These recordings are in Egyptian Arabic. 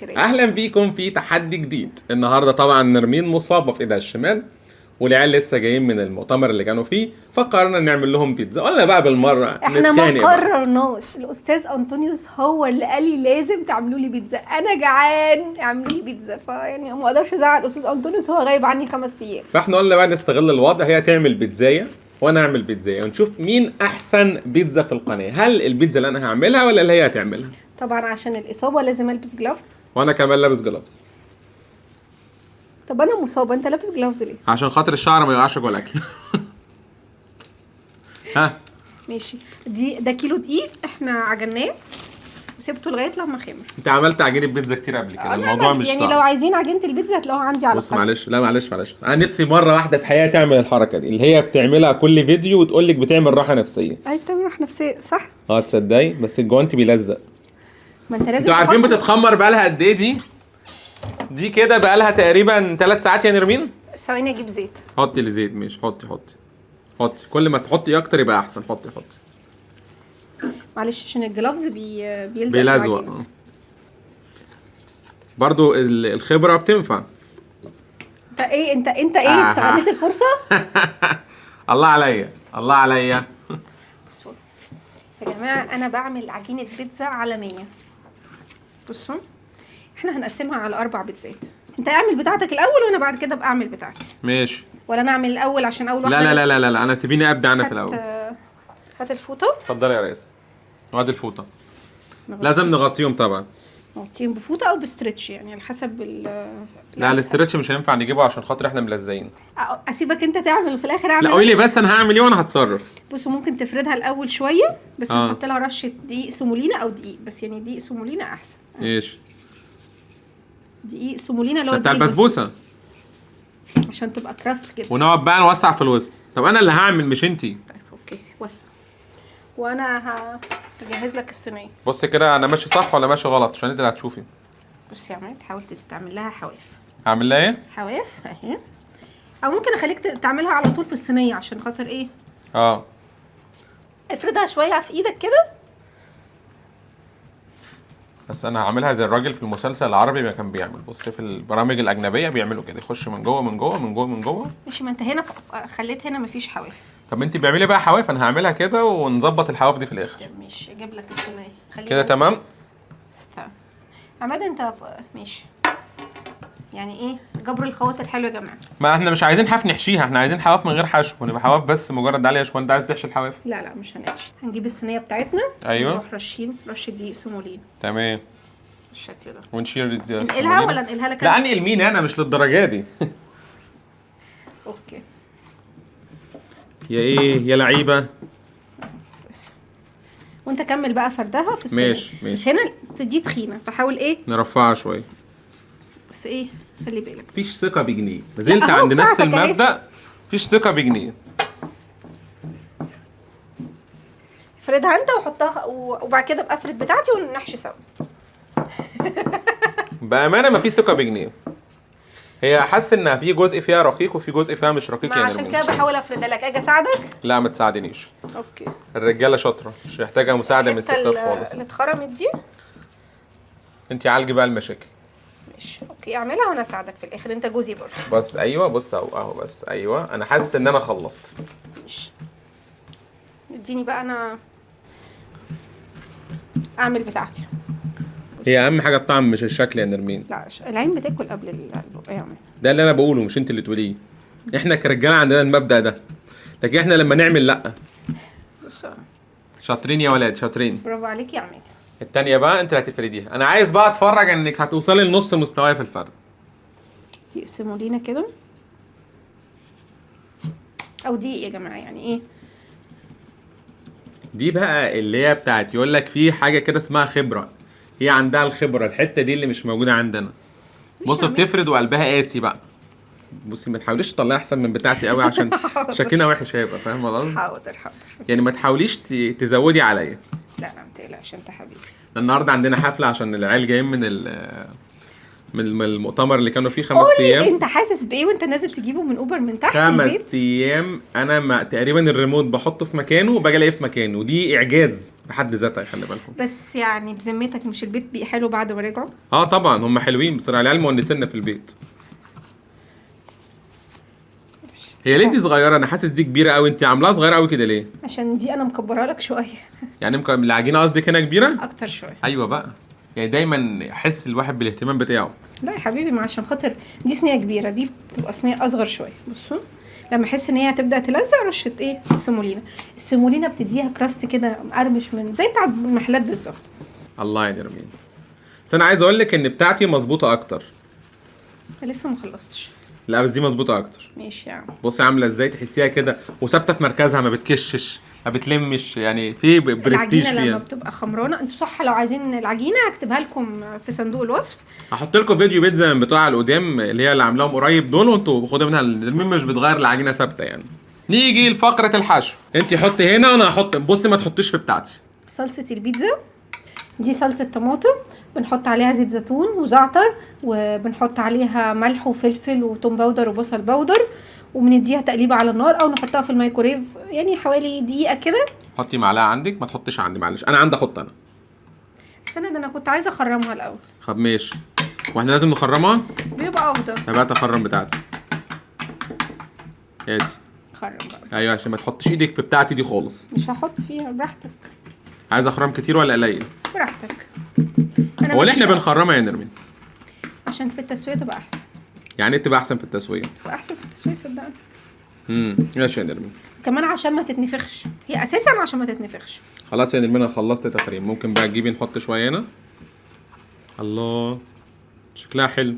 اهلا بيكم في تحدي جديد. النهارده طبعا نرمين مصابه في ايدها الشمال، والعيال لسه جايين من المؤتمر اللي كانوا فيه، فقررنا نعمل لهم بيتزا. قلنا بقى بالمرة احنا ما نتخانق بقى. قررناش، الاستاذ انطونيوس هو اللي قال لي لازم تعملوا لي بيتزا، انا جعان اعملوا لي بيتزا. فيعني ما اقدرش ازعل الاستاذ انطونيوس، هو غايب عني 5 ايام. فاحنا قلنا بقى نستغل الوضع، هي تعمل بيتزايه وانا اعمل بيتزايه ونشوف مين احسن بيتزا في القناه، هل البيتزا اللي انا هعملها ولا اللي هي هتعملها؟ طبعا عشان الاصابة لازم البس gloves. وانا كمان لابس gloves. طب انا مصابه، انت لابس gloves ليه؟ عشان خاطر الشعر ما يقعش جوه الاكل. ها ماشي، دي ده كيلو دقيق احنا عجناه وسبته لغاية لما خمر. انت عملت عجينه بيتزا كتير قبل كده، أنا الموضوع عملت- مش يعني صعب. لو عايزين عجينه البيتزا هتلاقوها عندي على بص القناة. معلش، لا معلش معلش، انا نفسي مرة واحدة في حياتي اعمل الحركة دي اللي هي بتعملها كل فيديو وتقول لك بتعمل راحة نفسية. اي بتعمل راحة نفسية صح؟ اه تصدقي، بس الجوانتي بيلزق. ما انت لازم انتوا عارفين تحط- بتتخمر بقالها قد ايه دي؟ دي كده بقالها تقريبا 3 ساعات يا نرمين. ثواني اجيب زيت. حطي الزيت، ماشي، حطي حطي حطي، كل ما تحطي اكتر يبقى احسن. حطي حطي. معلش عشان ال gloves بيلزق في بيلزق. العجينة. اه. برضو الخبرة بتنفع. انت ايه انت ايه آه. استغليت الفرصة؟ الله عليا الله عليا. بصوا يا جماعة، انا بعمل عجينه بيتزا عالمية. بصوا احنا هنقسمها على 4 بيتزات. انت اعمل بتاعتك الاول وانا بعد كده ابقى اعمل بتاعتي. ماشي. ولا انا اعمل الاول عشان اول واحدة؟ لا لا لا لا لا، انا سيبيني ابدا انا في هات- الاول. هات الفوطه. اتفضلي يا ريس، وادي الفوطه. نغطي- لازم نغطيهم طبعا. نغطيهم بفوطه او ب stretch، يعني على حسب لا الأسهل. ال stretch مش هينفع نجيبه عشان خاطر احنا ملزقين. اسيبك انت تعمل وفي الاخر اعمل. لا قولي بس انا هعمل ايه وانا هتصرف. بصوا ممكن تفردها الاول شوية بس نحط لها رشه دقيق سومولينا او دقيق بس، يعني دقيق سومولينا احسن. ايش دقيق سومولينا اللي هو ده بتاع دقيق البسبوسه، عشان تبقى crust كده. ونقعد بقى نوسع في الوسط. طب انا اللي هعمل مش انتي. طيب okay وسع، وانا هجهز لك الصينية. بص كده انا ماشي صح ولا ماشي غلط عشان انت اللي هتشوفي. بص يا عماد، حاول تعمل لها حواف. هعمل لها ايه؟ حواف اهي، او ممكن اخليك تعملها على طول في الصينية عشان خاطر ايه؟ افردها شوية في ايدك كده. بس انا هعملها زي الراجل في المسلسل العربي ما كان بيعمل. بص في البرامج الاجنبية بيعملوا كده، يخش من جوه من جوه من جوه من جوه. ماشي، ما انت هنا خليت هنا مفيش حواف. طب انت بيعملي بقى حواف، انا هعملها كده ونظبط الحواف دي في الاخر. طب ماشي، اجيب لك الصينية. خلينا كده تمام. استنى عماد انت ماشي. يعني ايه جبر الخواطر حلو يا جماعة. ما احنا مش عايزين حاف نحشيها، احنا عايزين حواف من غير حشو، ونبقى حواف بس مجرد عليها شوية. انت عايز تحشي الحواف؟ لا لا مش هنحشي، هنجيب الصينية بتاعتنا. ايوه. نروح رشين رشه دقيق سومولينا تمام. بالشكل ده. ونشيل انقلها ولا انقلها لك لا أنا؟ انقل مين، انا مش للدرجة دي. okay يا ايه يا لعيبة. بس وانت كمل بقى فردها في الصينية. ماشي، ماشي. بس هنا دي تخينة، فحاول ايه نرفعها شوية. بس ايه خلي بالك. مفيش ثقة بجنيه، ما زلت أهو عند نفس بتاعتك أهي. المبدا، مفيش ثقة بجنيه. افردها انت وحطها وبعد كده ابقى افرد بتاعتي ونحشي سوا. بامانه مفيش ثقة بجنيه. هي حاسه ان في جزء فيها رقيق وفي جزء فيها مش رقيق ما يا عشان نرمين. كده بحاول افردها لك، اجي اساعدك. لا ما تساعدنيش. okay. الرجالة شاطرة، مش محتاجه مساعدة من الحتة الستات خالص. اللي اتخرمت دي انت عالجي بقى المشاكل. ماشي okay، اعملها وانا اساعدك في الاخر، انت جوزي برضه. بس ايوه بص اهو اهو بس ايوه، انا حاسس ان انا خلصت. ماشي اديني بقى انا اعمل بتاعتي. هي اهم حاجة الطعم مش الشكل يا نرمين. لا العين بتاكل قبل البق يا عم. ده اللي انا بقوله مش انت اللي تقوليه. احنا كرجاله عندنا المبدا ده، لكن احنا لما نعمل لا. بص شاطرين يا ولاد شاطرين. برافو عليك يا عماد. التانية بقى انت اللي هتفرديها، انا عايز بقى اتفرج انك هتوصلي لنص مستواي في الفرد. دقيق سيمولينا كده او دقيق يا جماعة، يعني ايه دي بقى اللي هي بتاعت يقول لك في حاجة كده اسمها خبره، هي عندها الخبرة الحتة دي اللي مش موجودة عندنا. بصوا عماد. بتفرد وقلبها قاسي بقى. بصي ما تحاوليش تطلعي احسن من بتاعتي قوي عشان شكلنا وحش هيبقى، فاهمه قصدي؟ حاضر حاضر. يعني ما تحاوليش تزودي عليا. لا لا ما تقلقش انت حبيبي. النهارده عندنا حفلة عشان العيال جايين من من المؤتمر اللي كانوا فيه 5 قولي ايام. انت حاسس بايه وانت نازل تجيبه من اوبر من تحت 5 البيت؟ ايام انا ما تقريبا الريموت بحطه في مكانه وباجي الاقيه في مكانه، ودي اعجاز بحد ذاتها، خلي بالكم. بس يعني بذمتك مش البيت بقي حلو بعد ما رجعوا؟ اه طبعا هم حلوين بصراحة، العيال مونسينا في البيت. هي ليه دي صغيرة؟ انا حاسس دي كبيرة قوي، انت عاملاها صغيرة قوي كده ليه؟ عشان دي انا مكبرها لك شوية. يعني العجينة قصدك هنا كبيرة؟ اكتر شوية. ايوه بقى، يعني دايما احس الواحد بالاهتمام بتاعه. لا يا حبيبي، ما عشان خاطر دي صينية كبيرة، دي بتبقى صينية اصغر شوية. بصوا لما احس ان هي هتبدا تلزق رشه ايه؟ السيمولينا. السيمولينا بتديها crust كده مقرمش من زي بتاع المحلات بالظبط. الله يا نرمين. بس انا عايز اقول لك ان بتاعتي مظبوطة اكتر. انا لسه ما خلصتش. لا بس دي مظبوطة اكتر. ماشي يا عم. بصي عامله ازاي، تحسيها كده وثابتة في مركزها، ما بتكشش ما بتلمش، يعني في برستيج العجينة لما فيها. بتبقى خمرانه. انتوا صح، لو عايزين العجينة هكتبها لكم في صندوق الوصف. هحط لكم فيديو بيتزا من بتوع القدام اللي هي اللي عاملاهم قريب دول، وانتوا خدوا منها. المهم مش بتغير العجينة ثابتة يعني. نيجي لفقره الحشو. انت حطي هنا وانا هحط. بصي ما تحطيش في بتاعتي. صلصه البيتزا دي صلصه طماطم، بنحط عليها زيت زيتون وزعتر، وبنحط عليها ملح وفلفل وتوم powder وبصل powder، وبنديها تقليبه على النار او نحطها في الميكرويف يعني حوالي دقيقة كده. حطي معلقه عندك، ما تحطيش عندي معلش، انا عندي احط انا. استنى، ده انا كنت عايزه اخرمها الاول. طب ماشي، واحنا لازم نخرمها؟ بيبقى افضل. طب هات اخرم بتاعتي. ادي خرم بقى. ايوه، عشان ما تحطيش ايدك في بتاعتي دي خالص. مش هحط فيها، براحتك. عايز اخرم كتير ولا قليل؟ براحتك. هو اللي احنا بنخرمها يا نرمين عشان في التسوية تبقى احسن. يعني ايه تبقى احسن في التسوية؟ تبقى احسن في التسوية صدقني. ماشي يا نرمين. كمان عشان ما تتنفخش، هي اساسا عشان ما تتنفخش. خلاص يا نرمين انا خلصت تخريم، ممكن بقى تجيبي نحط شوية هنا. الله شكلها حلو.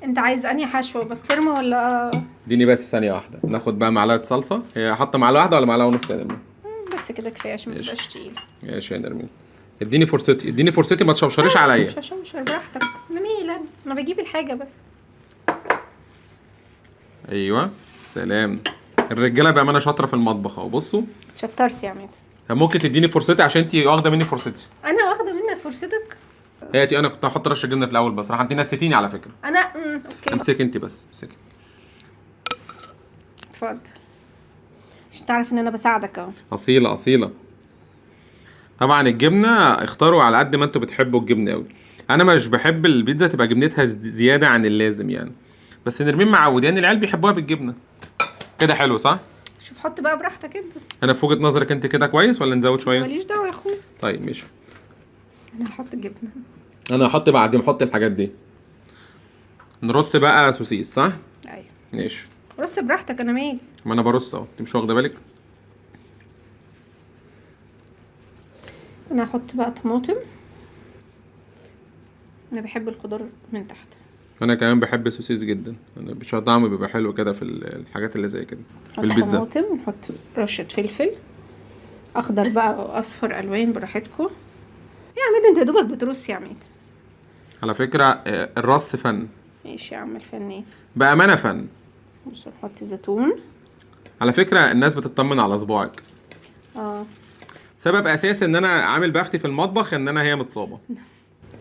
انت عايز انهي حشوه، بسطرمه ولا؟ اديني بس ثانية واحدة، ناخد بقى معلقه صلصه. هي حاطه معلقه واحدة ولا معلقه ونص يا نرمين؟ بس كده كفاية عشان ما تبقاش تقيلة. ماشي يا نرمين، اديني فرصتي، اديني فرصتي، ما تشوشريش عليا. مش هشوشر، براحتك. انا مالي، انا بجيب الحاجة بس. ايوه سلام. الرجالة بامانه شاطرة في المطبخ اهو. بصوا اتشطرت يا عماد. طب ممكن تديني فرصتي عشان انت واخده مني فرصتي. انا واخده منك فرصتك؟ هاتي، انا كنت هحط رشه جبنه في الاول بس راح انت نسيتيني على فكرة. انا okay. امسكي انت بس، امسكي. اتفضل. عشان تعرف ان انا بساعدك اهو. اصيلة اصيلة. طبعا الجبنة اختاروا على قد ما انتوا بتحبوا الجبنة قوي. انا مش بحب البيتزا تبقى جبنتها زيادة عن اللازم يعني، بس نرمين معودين العيال بيحبوها بالجبنه كده. حلو صح؟ شوف حط بقى براحتك انت. انا في وجهه نظرك انت كده كويس ولا نزود شوية؟ ماليش دعوه يا اخويا. طيب ماشي، انا هحط الجبنة. انا هحط بعد ما احط الحاجات دي. نرص بقى سوسيس صح؟ ايوه ماشي، رص براحتك، انا مالي. ما انا برص اهو، انت مش واخده بالك. انا هحط بقى طماطم، انا بحب الخضار من تحت. انا كمان بحب السوسيس جدا، انا مش طعمه بيبقى حلو كده في الحاجات اللي زي كده في البيتزا. طماطم، نحط رشه فلفل اخضر بقى واصفر، الوان براحتكم. يا عماد انت يا دوبك بترص يا عماد. على فكرة الرص فن. ماشي يا عم الفنان، بامانه فن. بصوا نحط زيتون. على فكرة الناس بتطمن على صباعك. سبب اساسي ان انا عامل بفتي في المطبخ ان انا هي متصابه.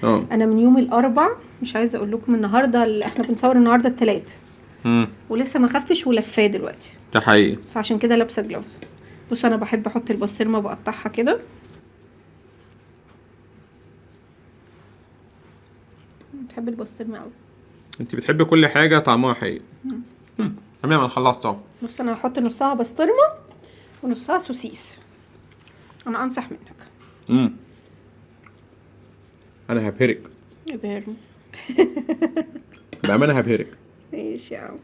انا من يوم الاربع مش عايزه اقول لكم، النهارده اللي احنا بنصور النهارده الثلاث ولسه ما خفش ولفاه دلوقتي. ده حقيقي، فعشان كده لابسه جلوفز. بصوا انا بحب احط البسطرمه بقطعها كده. بحب البسطرمه قوي. انت بتحبي كل حاجة طعمها حقيقي. تمام انا خلصت اهو. بص انا هحط نصها بسطرمه ونصها سوسيس. انا انصح منك. انا هبهرك. ابهرني بامانه هبهرك. ماشي يا عم،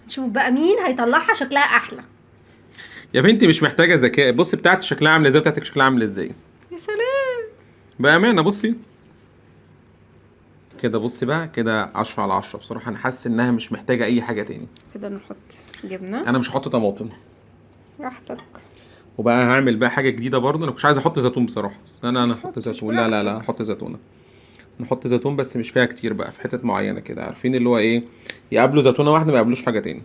نشوف بقى مين هيطلعها شكلها احلى. يا بنتي مش محتاجه ذكاء، بصي بتاعتي شكلها عامله ازاي، بتاعتك شكلها عامله ازاي. يا سلام بامانه. بصي كده، بصي بقى كده 10 على 10 بصراحة. انا حاسس انها مش محتاجه اي حاجة تاني. كده نحط جبنه. انا مش هحط طماطم. براحتك. وبقى هعمل بقى حاجة جديدة برضه، انا مش عايز احط زيتون بصراحة. انا هحط زيتون. لا لا لا هحط زيتونه. نحط زيتون بس مش فيها كتير بقى، في حتت معينة كده، عارفين اللي هو ايه، يقابلوا زيتونه واحدة ما يقابلوش حاجة تاني.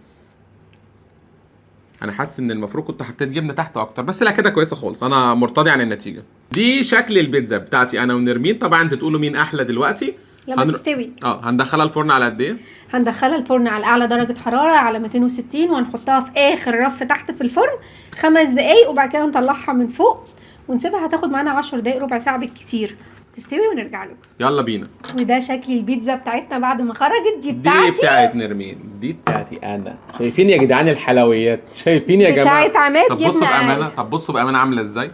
انا حاسس ان المفروض كنت حطيت جبنه تحت اكتر، بس لا كده كويسة خالص، انا مرتضي عن النتيجة. دي شكل البيتزا بتاعتي انا ونرمين. طبعا انتوا تقولوا مين احلى دلوقتي. لما تستوي. هندخلها الفرن على قد ايه؟ هندخلها الفرن على اعلى درجه حرارة على 260، وهنحطها في اخر رف تحت في الفرن 5 دقايق، وبعد كده نطلعها من فوق ونسيبها هتاخد معانا 10 دقايق ربع ساعة بالكتير تستوي ونرجع لكم. يلا بينا. وده شكل البيتزا بتاعتنا بعد ما خرجت. دي بتاعتي، دي بتاعت نرمين، دي بتاعتي انا. شايفين يا جدعان الحلويات؟ شايفين يا جماعة؟ بتاعت عماد. طب بصوا بامانه، طب بصوا بامانه عامله ازاي.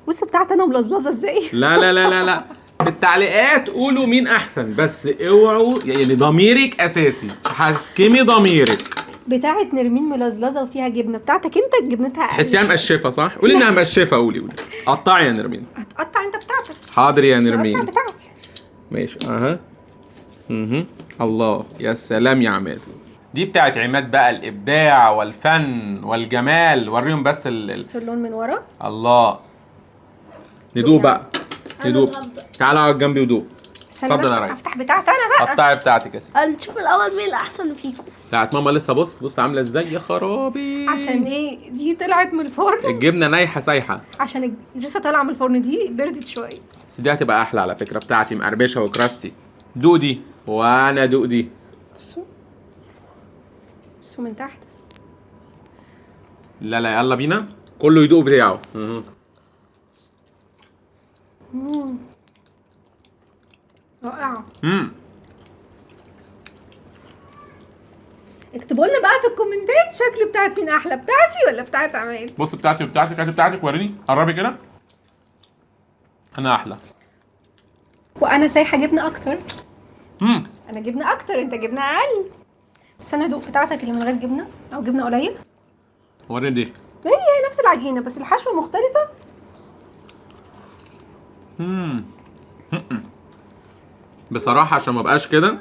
بصوا بتاعت انا ملظلظه ازاي. لا لا لا لا لا، في التعليقات قولوا مين احسن، بس اوعوا يعني ضميرك اساسي، حكمي ضميرك. بتاعت نرمين ملظلظه وفيها جبنه، بتاعتك انت جبنتها اقل. تحسيها مقشفه صح؟ قولي انها مقشفه، قولي قولي. قطعي يا نرمين. هتقطع انت بتاعتك. حاضر يا نرمين. هتقطع بتاعتي. ماشي. اها اها. الله يا سلام يا عماد. دي بتاعت عماد بقى، الابداع والفن والجمال. وريهم بس بص اللون من ورا. الله. ندوق بقى، ندوق. تعالى اقعد جنبي ودوق. اتفضل يا ريس. افتح بتاعتي انا بقى. قطعي بتاعتك يا سيدي. هنشوف الاول مين الاحسن فيكم. بتاعت ماما لسه. بص بص عامله ازاي يا خرابي. عشان ايه دي طلعت من الفرن؟ الجبنة نايحه سايحه. عشان لسه طالعه من الفرن، دي بردت شوية. بس دي هتبقى احلى على فكرة، بتاعتي مقرمشه وكراستي. دوق دي وانا دوق دي. بصوا بصوا من تحت. لا لا يلا بينا كله يدوق بتاعه. رائعة. اكتبوا لنا بقى في الكومنتات شكل بتاعت مين احلى، بتاعتي ولا بتاعت عماد؟ بص بتاعتي وبتاعتك، بتاعتي بتاعتك، وريني قربي كده. انا احلى. وانا سايحه جبنه اكتر. انا جبنه اكتر، انت جبنه اقل. بس انا ادوق بتاعتك اللي من غير جبنه او جبنه قليل. وريني دي. هي نفس العجينة بس الحشوه مختلفة. بصراحة عشان ما بقاش كده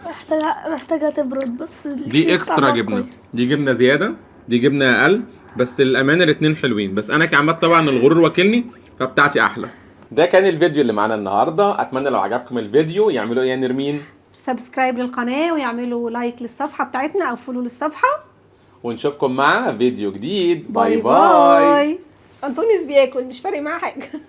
محتاجه تبرد. بس دي extra جبنه، دي جبنه زيادة، دي جبنه اقل، بس الامانة الاثنين حلوين. بس انا كعماد طبعا الغرور واكلني، فبتاعتي احلى. ده كان الفيديو اللي معانا النهارده. اتمنى لو عجبكم الفيديو يعملوا ايه يا نرمين؟ subscribe للقناة ويعملوا like للصفحه بتاعتنا او follow للصفحه، ونشوفكم مع فيديو جديد. bye bye, bye. انطونيوس بياكل مش فارق معاه حاجة.